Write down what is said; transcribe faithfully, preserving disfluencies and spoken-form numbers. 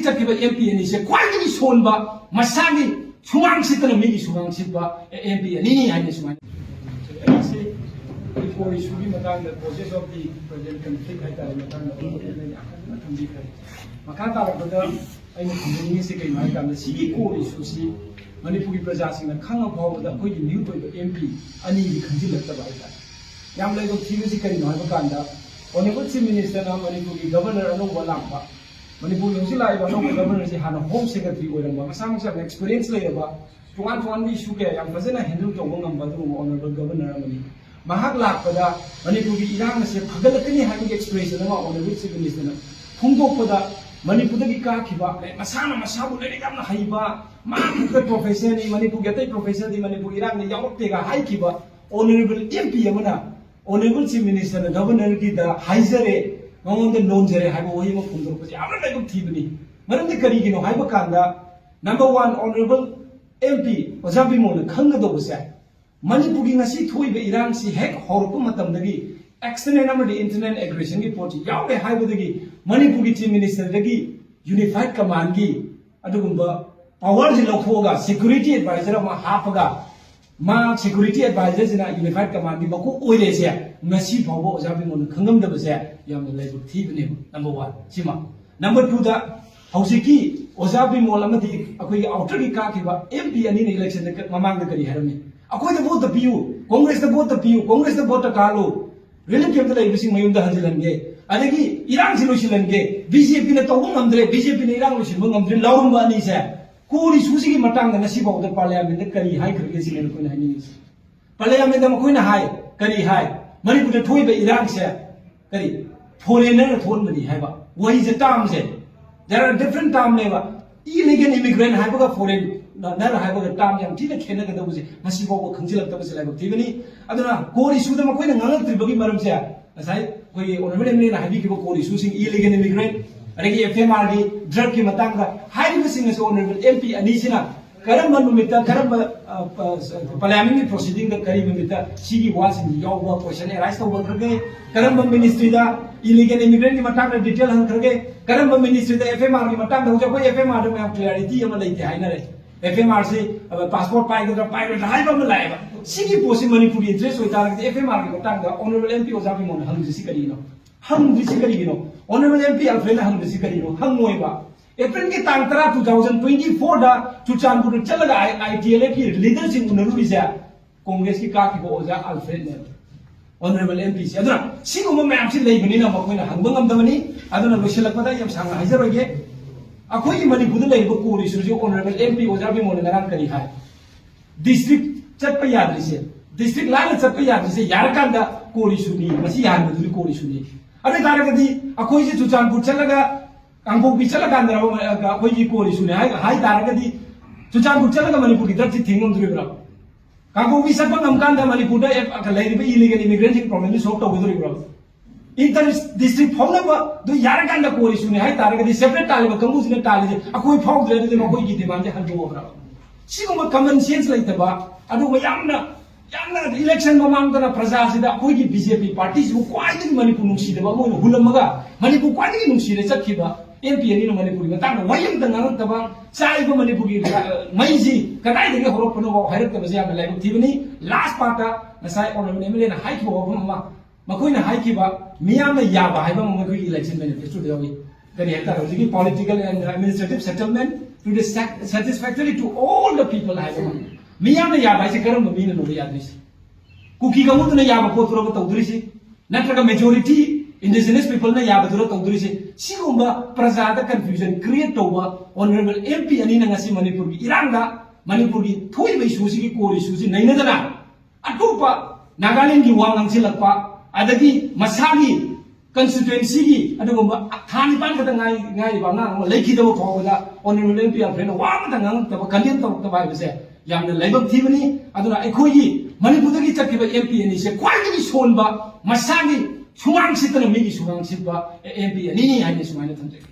ꯆꯠꯈꯤꯕ M P ꯑꯅꯤꯁꯦ ꯈ꯭ꯋꯥꯏꯗꯒꯤ ꯁꯣꯟꯕ, ꯃꯁꯥꯒꯤ ꯁꯨꯃꯥꯡ ꯁꯤꯠꯇꯅ ꯃꯤꯒꯤ ꯁꯨꯃꯥꯡ ꯁꯤꯠꯄ ꯑꯦꯝ ꯄꯤ ꯑꯅꯤꯅꯤ ꯍꯥꯏꯅ ꯁꯨꯃꯥꯏꯅ꯫ ꯑꯩꯁꯦ ꯏꯀꯣ ꯏꯁꯨꯒꯤ ꯃꯇꯥꯡꯗ, causes of the present conflict ꯍꯥꯏꯇꯥꯔꯦ, ꯃꯇꯥꯡꯗ ꯑꯩꯅ ꯌꯥꯝ ꯐꯖꯅ ꯊꯝꯕꯤꯈ꯭ꯔꯦ꯫ ꯃꯈꯥ ꯇꯥꯔꯛꯄꯗ ꯑꯩꯅ ꯊꯝꯖꯅꯤꯡꯉꯤꯁꯤ ꯀꯩꯅꯣ ꯍꯥꯏ ꯀꯥꯟꯗ, ꯁꯤꯒꯤ ꯏꯀꯣ ꯏꯁꯨꯁꯤ ꯃꯅꯤꯄꯨꯔꯒꯤ ꯄ꯭ꯔꯖꯥꯁꯤꯡꯅ ꯈꯪꯉ ꯐꯥꯎꯕꯗ ꯑꯩꯈꯣꯏꯒꯤ ꯃꯤꯍꯨꯠ ꯑꯣꯏꯕ ꯑꯦꯝ ꯄꯤ ꯑꯅꯤꯗꯤ ꯈꯪꯖꯤꯜꯂꯛꯇꯕ ꯍꯥꯏꯇꯥꯔꯦ꯫ ꯌꯥꯝ ꯂꯥꯏꯕꯛ ꯊꯤꯕꯁꯤ ꯀꯔꯤꯅꯣ ꯍꯥꯏꯕ ꯀꯥꯟꯗ, Honourable Chief Minister ꯅ ꯃꯅꯤꯄꯨꯔꯒꯤ Governor ꯑꯅꯧꯕ ꯂꯥꯛꯄ, ꯃꯅꯤꯄꯨꯔꯒꯤ ꯍꯧꯖꯤꯛ ꯂꯥꯛꯏꯕ ꯑꯅꯧꯕ Governor ꯁꯤ ꯍꯥꯟꯅ Home Secretary ꯑꯣꯏꯔꯝꯕ, ꯃꯁꯥ ꯃꯁꯥ ꯌꯥꯝꯅ experience ꯂꯩꯔꯕ, ꯇꯣꯉꯥꯟ ꯇꯣꯉꯥꯟꯕ issue ꯀꯌꯥ ꯌꯥꯝ ꯐꯖꯅ handle ꯇꯧꯕ ꯉꯝꯕ ꯑꯗꯨꯒꯨꯝꯕ Honourable Governor ꯑꯃꯅꯤ꯫ ꯃꯍꯥꯛ ꯂꯥꯛꯄꯗ ꯃꯅꯤꯄꯨꯔꯒꯤ ꯏꯔꯥꯡ ꯑꯁꯦ ꯐꯒꯠꯂꯛꯀꯅꯤ ꯍꯥꯏꯕꯒꯤ expression ꯑꯃ Honourable Chief Minister ꯅ ꯐꯣꯡꯗꯣꯛꯄꯗ, ꯃꯅꯤꯄꯨꯔꯗꯒꯤ ꯀꯥꯈꯤꯕ, ꯃꯁꯥꯅ ꯃꯁꯥꯕꯨ ꯂꯥꯏꯔꯤꯛ ꯌꯥꯝꯅ ꯍꯩꯕ, ꯃꯍꯥꯛ ꯈꯛꯇ professor ꯅꯤ, ꯃꯅꯤꯄꯨꯔꯒꯤ ꯑꯇꯩ professor ꯗꯤ ꯃꯅꯤꯄꯨꯔ ꯏꯔꯥꯡꯗ ꯌꯥꯎꯔꯛꯇꯦꯒ ꯍꯥꯏꯈꯤꯕ Honourable ꯑꯦꯝ ꯄꯤ ꯑꯃꯅ Honourable Chief Minister ꯅ Governor ꯒꯤꯗ ꯍꯥꯏꯖꯔꯦ, ꯃꯉꯣꯟꯗ ꯅꯣꯟꯖꯔꯦ ꯍꯥꯏꯕ ꯋꯥꯍꯩ ꯑꯃ ꯐꯣꯡꯗꯣꯔꯛꯄꯁꯦ ꯌꯥꯝꯅ ꯂꯥꯏꯕꯛ ꯊꯤꯕꯅꯤ꯫ ꯃꯔꯝꯗꯤ ꯀꯔꯤꯒꯤꯅꯣ ꯍꯥꯏꯕ ꯀꯥꯟꯗ, number one, Honourable M P ꯑꯣꯖꯥ ꯕꯤꯃꯣꯜꯅ ꯈꯪꯒꯗꯧꯕꯁꯦ, ꯃꯅꯤꯄꯨꯔꯒꯤ ꯉꯁꯤ ꯊꯣꯛꯏꯕ ꯏꯔꯥꯡꯁꯤ ꯍꯦꯛ ꯍꯧꯔꯛꯄ ꯃꯇꯝꯗꯒꯤ external ꯑꯃꯗꯤ internal aggression ꯒꯤ ꯄꯣꯠꯁꯤ ꯌꯥꯎꯔꯦ ꯍꯥꯏꯕꯗꯒꯤ ꯃꯅꯤꯄꯨꯔꯒꯤ Chief Minister ꯗꯒꯤ Unified Command ꯒꯤ ꯑꯗꯨꯒꯨꯝꯕ power ꯁꯤ ꯂꯧꯊꯣꯛꯑꯒ security advisor ꯑꯃ ꯍꯥꯞꯄꯒ ꯃꯥ security advisor ꯁꯤꯅ Unified Command ꯒꯤ ꯃꯀꯣꯛ ꯑꯣꯏꯔꯦꯁꯦ ꯉꯁꯤ ꯐꯥꯎꯕ ꯑꯣꯖꯥ ꯕꯤꯃꯣꯜꯅ ꯈꯪꯉꯝꯗꯕꯁꯦ ꯌꯥꯝꯅ ꯂꯥꯏꯕꯛ ꯊꯤꯕꯅꯦꯕ, number one꯫ ꯁꯤꯃ꯫ Number two ꯗ, ꯍꯧꯖꯤꯛꯀꯤ ꯑꯣꯖꯥ ꯕꯤꯃꯣꯜ ꯑꯃꯗꯤ ꯑꯩꯈꯣꯏꯒꯤ outer ꯒꯤ ꯀꯥꯈꯤꯕ ꯑꯦꯝ ꯄꯤ ꯑꯅꯤꯅ election ꯗ ꯃꯃꯥꯡꯗ ꯀꯔꯤ ꯍꯥꯏꯔꯝꯃꯤ? "ꯑꯩꯈꯣꯏꯗ vote ꯇ ꯄꯤꯌꯨ, Congress ꯇ vote ꯇ ꯄꯤꯌꯨ, Congress ꯇ vote ꯇ ꯀꯥꯜꯂꯨ, relief camp ꯇ ꯂꯩꯕꯁꯤꯡ ꯃꯌꯨꯝꯗ ꯍꯟꯖꯤꯜꯍꯟꯒꯦ, ꯑꯗꯒꯤ ꯏꯔꯥꯡꯁꯤ ꯂꯣꯏꯁꯤꯜꯍꯟꯒꯦ, ꯕꯤ ꯖꯦ ꯄꯤ ꯅ ꯇꯧꯕ ꯉꯝꯗ꯭ꯔꯦ, ꯕꯤ ꯖꯦ ꯄꯤ ꯅ ꯏꯔꯥꯡ ꯂꯣꯏꯁꯤꯟꯕ ꯉꯝꯗ꯭ꯔꯦ" ꯂꯥꯎꯔꯝꯕ ꯑꯅꯤꯁꯦ, core issue ꯁꯤꯒꯤ ꯃꯇꯥꯡꯗ ꯉꯁꯤ ꯐꯥꯎꯕꯗ Parliament ꯗ ꯀꯔꯤ ꯍꯥꯏꯈ꯭ꯔꯒꯦ ꯁꯤꯅꯦ ꯑꯩꯈꯣꯏꯅ ꯍꯥꯏꯅꯤꯡꯉꯤꯁꯦ꯫ Parliament ꯗ ꯃꯈꯣꯏꯅ ꯍꯥꯏ, ꯀꯔꯤ ꯍꯥꯏ? ꯃꯅꯤꯄꯨꯔꯗ ꯊꯣꯛꯏꯕ ꯏꯔꯥꯡꯁꯦ ꯀꯔꯤ? Foreigner ꯅ ꯊꯣꯛꯍꯟꯕꯅꯤ ꯍꯥꯏꯕ ꯋꯥꯍꯩꯁꯦ, term say. There are different term ꯅꯦꯕ꯫ Illegal immigrant ꯍꯥꯏꯕꯒ foreigner ꯍꯥꯏꯕꯒ term ꯌꯥꯝ ꯊꯤꯅ ꯈꯦꯠꯅꯒꯗꯧꯕꯁꯦ ꯉꯁꯤ ꯐꯥꯎꯕ ꯈꯪꯖꯤꯜꯂꯛꯇꯕꯁꯦ ꯂꯥꯏꯕꯛ ꯊꯤꯕꯅꯤ꯫ ꯑꯗꯨꯅ core issue ꯗ ꯃꯈꯣꯏꯅ ꯉꯥꯡꯉꯛꯇ꯭ꯔꯤꯕꯒꯤ ꯃꯔꯝꯁꯦ, ꯉꯁꯥꯏ ꯑꯩꯈꯣꯏꯒꯤ Honourable M L A ꯅ ꯍꯥꯏꯕꯤꯈꯤꯕ core issue ꯁꯤꯡ, illegal immigrant, ꯑꯗꯒꯤ F M R ꯒꯤ, drug ꯀꯤ ꯃꯇꯥꯡꯗ ꯍꯥꯏꯔꯤꯕꯁꯤꯡ ꯑꯁꯤ Honourable M P ꯑꯅꯤꯁꯤꯅ ꯀꯔꯝꯕ ꯅꯨꯃꯤꯠꯇ, ꯀꯔꯝꯕ, ꯑ, ꯑ, Parliament ꯀꯤ proceeding ꯗ ꯀꯔꯤ ꯅꯨꯃꯤꯠꯇ ꯁꯤꯒꯤ ꯋꯥꯁꯤꯡꯁꯤ ꯌꯥꯎꯕ question arise ꯇꯧꯕꯈ꯭ꯔꯒꯦ, ꯀꯔꯝꯕ ministry ꯗ illegal immigrant ꯀꯤ ꯃꯇꯥꯡꯗ detail ꯍꯪꯈ꯭ꯔꯒꯦ, ꯀꯔꯝꯕ ꯃꯤꯅꯤꯁꯇ꯭ꯔꯤꯗ ꯑꯦꯐ ꯑꯦꯝ ꯑꯥꯔꯒꯤ ꯃꯇꯥꯡꯗ ꯍꯧꯖꯤꯛ ꯑꯩꯈꯣꯏ ꯑꯦꯐ ꯑꯦꯝ ꯑꯥꯔꯗ ꯃꯌꯥꯝ ꯀ꯭ꯂꯤꯌꯥꯔꯤꯇꯤ ꯑꯃ ꯂꯩꯇꯦ ꯍꯥꯏꯅꯔꯦ꯫ ꯑꯦꯐ ꯑꯦꯝ ꯑꯥꯔꯁꯤ ꯄꯥꯁꯄꯣꯔꯠ ꯄꯥꯏꯒꯗ꯭ꯔꯥ ꯄꯥꯏꯔꯣꯏꯗ꯭ꯔꯥ ꯍꯥꯏꯕ ꯑꯃ ꯂꯥꯛꯑꯦꯕ꯫ ꯁꯤꯒꯤ ꯄꯣꯠꯁꯤ ꯃꯅꯤꯄꯨꯔꯒꯤ ꯏꯟꯇꯔꯦꯁ ꯑꯣꯏꯇꯥꯔꯒꯗꯤ ꯑꯦꯐ ꯑꯦꯝ ꯑꯥꯔꯒꯤ ꯃꯇꯥꯡꯗ ꯑꯣꯅꯔꯦꯕꯜ ꯑꯦꯝ ꯄꯤ ꯑꯣꯖꯥ ꯕꯤꯃꯣꯜꯅ ꯍꯪꯗ꯭ꯔꯤꯁꯤ ꯀꯔꯤꯒꯤꯅꯣ? ꯍꯪꯗ꯭ꯔꯤꯁꯤ ꯀꯔꯤꯒꯤꯅꯣ? ꯑꯣꯅꯔꯦꯕꯜ ꯑꯦꯝ ꯄꯤ ꯑꯜꯐ꯭ꯔꯦꯗꯅ ꯍꯪꯗ꯭ꯔꯤꯁꯤ ꯀꯔꯤꯅꯣ? ꯍꯪꯉꯣꯏꯕ꯫ ꯑꯦꯄ꯭ꯔꯤꯜꯒꯤ ꯇꯥꯡ ꯇꯔꯥ, ꯇꯨ ꯊꯥꯎꯖꯟ ꯇ꯭ꯋꯦꯟꯇꯤ ꯐꯣꯔꯗ ꯆꯨꯔꯆꯥꯟꯄꯨꯔꯗ ꯆꯠꯂꯒ ꯑꯥꯏ ꯇꯤ ꯑꯦꯜ ꯑꯦꯐꯀꯤ ꯂꯤꯗꯔꯁꯤꯡ ꯎꯅꯔꯨꯔꯤꯁꯦ ꯀꯣꯡꯒ꯭ꯔꯦꯁꯀꯤ ꯀꯥꯈꯤꯕ ꯑꯣꯖꯥ ꯑꯜꯐ꯭ꯔꯦꯗꯅꯦꯕ, ꯑꯣꯅꯔꯦꯕꯜ ꯑꯦꯝ ꯄꯤꯁꯦ꯫ ꯑꯗꯨꯅ ꯁꯤꯒꯨꯝꯕ ꯃꯌꯥꯝꯁꯤ ꯂꯩꯕꯅꯤꯅ ꯃꯈꯣꯏꯅ ꯍꯪꯕ ꯉꯝꯗꯕꯅꯤ꯫ ꯑꯗꯨꯅ ꯂꯣꯏꯁꯤꯜꯂꯛꯄꯗ ꯑꯩ ꯌꯥꯝ ꯁꯥꯡꯅ ꯍꯥꯏꯖꯔꯣꯏꯒꯦ꯫ ꯑꯩꯈꯣꯏꯒꯤ ꯃꯅꯤꯄꯨꯔꯗ ꯂꯩꯔꯤꯕ ꯀꯣꯔ ꯏꯁꯨꯁꯤ ꯑꯣꯅꯔꯦꯕꯜ ꯑꯦꯝ ꯄꯤ ꯑꯣꯖꯥ ꯕꯤꯃꯣꯜꯅ ꯉꯔꯥꯡ ꯀꯔꯤ ꯍꯥꯏ? ꯗꯤꯁꯇ꯭ꯔꯤꯛ ꯆꯠꯄ ꯌꯥꯗ꯭ꯔꯤꯁꯦ, ꯗꯤꯁꯇ꯭ꯔꯤꯛ ꯂꯥꯟꯅ ꯆꯠꯄ ꯌꯥꯗ꯭ꯔꯤꯁꯦ ꯌꯥꯔꯀꯥꯟꯗ ꯀꯣꯔ ꯏꯁꯨꯅꯤ, ꯃꯁꯤ ꯌꯥꯍꯟꯕꯗꯨꯗꯤ ꯀꯣꯔ ꯏꯁꯨꯅꯤ꯫ ꯑꯗꯨ ꯑꯣꯏ ꯇꯥꯔꯒꯗꯤ ꯑꯩꯈꯣꯏꯁꯦ ꯆꯨꯔꯆꯥꯟꯄꯨꯔ ꯆꯠꯂꯒ ꯀꯥꯡꯄꯣꯛꯄꯤ ꯆꯠꯂꯀꯥꯟꯗ ꯑꯩꯈꯣꯏꯒꯤ ꯀꯣꯔ ꯏꯁꯨꯅꯤ ꯍꯥꯏ, ꯍꯥꯏ ꯇꯥꯔꯒꯗꯤ ꯆꯨꯔꯆꯥꯟꯄꯨꯔ ꯆꯠꯂꯒ ꯃꯅꯤꯄꯨꯔꯒꯤ ꯗ꯭ꯔꯒꯁꯤ ꯊꯤꯡ ꯉꯝꯗꯣꯔꯤꯕ꯭ꯔꯥ? ꯀꯥꯡꯄꯣꯛꯄꯤ ꯆꯠꯄ ꯉꯝꯀꯥꯟꯗ ꯃꯅꯤꯄꯨꯔꯗ ꯑꯦ-, ꯂꯩꯔꯤꯕ ꯏꯂꯤꯒꯦꯜ ꯏꯃꯤꯒ꯭ꯔꯦꯟꯁꯤꯡ ꯄ꯭ꯔꯣꯕ꯭ꯂꯦꯝꯁꯤ ꯁꯣꯜꯕ ꯇꯧꯒꯗꯣꯔꯤꯕ꯭ꯔꯥ? ꯏꯟꯇꯔ ꯗꯤꯁꯇ꯭ꯔꯤꯛ ꯐꯥꯎꯅꯕꯗꯨ ꯌꯥꯔꯀꯥꯟꯗ ꯀꯣꯔ ꯏꯁꯨꯅꯤ ꯍꯥꯏ ꯇꯥꯔꯒꯗꯤ ꯁꯦꯄꯔꯦꯠ ꯇꯥꯜꯂꯤꯕ ꯀꯥꯡꯕꯨꯁꯤꯅ ꯇꯥꯜꯂꯤꯁꯦ ꯑꯩꯈꯣꯏ ꯐꯥꯎꯗ꯭ꯔꯦ, ꯑꯗꯨꯗꯤ ꯃꯈꯣꯏꯒꯤ ꯗꯤꯃꯥꯟꯁꯦ ꯍꯟꯗꯣꯛꯑꯕ꯭ꯔꯥ? ꯁꯤꯒꯨꯝꯕ ꯀꯃꯟ ꯁꯦꯟꯁ ꯂꯩꯇꯕ, ꯑꯗꯨꯒ ꯌꯥꯝꯅ, ꯌꯥꯝꯅ ꯏꯂꯦꯛꯁꯟ ꯃꯃꯥꯡꯗꯅ ꯄ꯭ꯔꯖꯥꯁꯤꯗ ꯑꯩꯈꯣꯏꯒꯤ ꯕꯤ ꯖꯦ ꯄꯤ ꯄꯥꯔꯇꯤꯁꯤꯕꯨ ꯈ꯭ꯋꯥꯏꯗꯒꯤ ꯃꯅꯤꯄꯨꯔ ꯅꯨꯡꯁꯤꯗꯕ ꯑꯃ ꯑꯣꯏꯅ ꯍꯨꯜꯂꯝꯃꯒ ꯃꯅꯤꯄꯨꯔ ꯈ꯭ꯋꯥꯏꯗꯒꯤ ꯅꯨꯡꯁꯤꯔ ꯆꯠꯈꯤꯕ ꯑꯦꯝ ꯄꯤ ꯑꯅꯤꯅ ꯃꯅꯤꯄꯨꯔꯒꯤ ꯃꯇꯥꯡꯗ ꯋꯥꯍꯩ ꯑꯃꯇ ꯉꯥꯡꯉꯛꯇꯕ, ꯆꯥꯛꯏꯕ ꯃꯅꯤꯄꯨꯔꯒꯤ, ꯑ, ꯃꯩꯁꯤ ꯀꯗꯥꯏꯗꯒꯤ ꯍꯧꯔꯛꯄꯅꯣ ꯍꯥꯏꯔꯛꯇꯕꯁꯦ ꯌꯥꯝꯅ ꯂꯥꯏꯕꯛ ꯊꯤꯕꯅꯤ꯫ ꯂꯥꯁ ꯄꯥꯔꯠꯇ ꯉꯁꯥꯏ ꯑꯣꯅꯔꯦꯕꯜ ꯑꯦꯝ ꯑꯦꯜ ꯑꯦꯅ ꯍꯥꯏꯈꯤꯕ ꯋꯥꯐꯝ ꯑꯃ, ꯃꯈꯣꯏꯅ ꯍꯥꯏꯈꯤꯕ ꯃꯤꯌꯥꯝꯅ ꯌꯥꯕ ꯍꯥꯏꯕ ꯑꯃ ꯃꯈꯣꯏꯒꯤ ꯏꯂꯦꯛꯁꯟ ꯃꯦꯅꯤꯐꯦꯁꯇꯣꯗ ꯌꯥꯎꯏ꯫ ꯀꯔꯤ ꯍꯥꯏꯇꯥꯔꯦ, ꯍꯧꯖꯤꯛꯀꯤ political and administrative settlement to the sat-, satisfactory to all the people ꯍꯥꯏꯕ ꯑꯃ꯫ ꯃꯤꯌꯥꯝꯅ ꯌꯥꯕ ꯍꯥꯏꯁꯦ ꯀꯔꯝꯕ ꯃꯤꯅꯅꯣꯕ ꯌꯥꯗꯣꯏꯁꯦ? ꯀꯨꯀꯤ ꯀꯥꯡꯕꯨꯗꯨꯅ ꯌꯥꯕ ꯄꯣꯠꯇꯨꯔꯕ ꯇꯧꯗꯣꯔꯤꯁꯤ? ꯅꯠꯇ꯭ꯔꯒ majority indigenous people ꯅ ꯌꯥꯕꯗꯨꯔ ꯇꯧꯗꯣꯔꯤꯁꯤ? ꯁꯤꯒꯨꯝꯕ ꯄ꯭ꯔꯖꯥꯗ confusion create ꯇꯧꯕ ꯑꯣꯅꯔꯦꯕꯜ ꯑꯦꯝ ꯄꯤ ꯑꯅꯤꯅ ꯉꯁꯤ ꯃꯅꯤꯄꯨꯔꯒꯤ ꯏꯔꯥꯡꯗ, ꯃꯅꯤꯄꯨꯔꯒꯤ ꯊꯣꯛꯏꯕ ꯏꯁꯨꯁꯤꯒꯤ ꯀꯣꯔ ꯏꯁꯨꯁꯤ ꯅꯩꯅꯗꯅ ꯑꯇꯣꯞꯄ ꯅꯥꯒꯥꯂꯦꯟꯒꯤ ꯋꯥ ꯉꯥꯡꯁꯤꯜꯂꯛꯄ, ꯑꯗꯒꯤ ꯃꯁꯥꯒꯤ ꯀꯟꯁꯇꯤꯇ꯭ꯋꯦꯟꯁꯤꯒꯤ ꯑꯗꯨꯒꯨꯝꯕ ꯊꯥ ꯅꯤꯄꯥꯟ ꯈꯛꯇ ꯉꯥꯏ-, ꯉꯥꯏꯔꯤꯕ ꯑꯉꯥꯡ ꯑꯃ ꯂꯩꯈꯤꯗꯕ ꯐꯥꯎꯕꯗ ꯑꯣꯅꯔꯦꯕꯜ ꯑꯦꯝ ꯄꯤ ꯑꯜꯐ꯭ꯔꯦꯗꯅ ꯋꯥ ꯑꯃꯇ ꯉꯥꯡꯉꯛꯇꯕ, ꯀꯟꯗꯦꯝ ꯇꯧꯔꯛꯇꯕ ꯍꯥꯏꯕꯁꯦ ꯌꯥꯝꯅ ꯂꯥꯏꯕꯛ ꯊꯤꯕꯅꯤ꯫ ꯑꯗꯨꯅ ꯑꯩꯈꯣꯏꯒꯤ ꯃꯅꯤꯄꯨꯔꯗꯒꯤ ꯆꯠꯈꯤꯕ ꯑꯦꯝ ꯄꯤ ꯑꯅꯤꯁꯦ ꯈ꯭ꯋꯥꯏꯗꯒꯤ ꯁꯣꯟꯕ, ꯃꯁꯥꯒꯤ ꯁꯨꯃꯥꯡ ꯁꯤꯠꯇꯅ ꯃꯤꯒꯤ ꯁꯨꯃꯥꯡ ꯁꯤꯠꯄ ꯑꯦꯝ ꯄꯤ ꯑꯅꯤꯅꯤ ꯍꯥꯏꯅ ꯁꯨꯃꯥꯏꯅ ꯊꯝꯖꯒꯦ꯫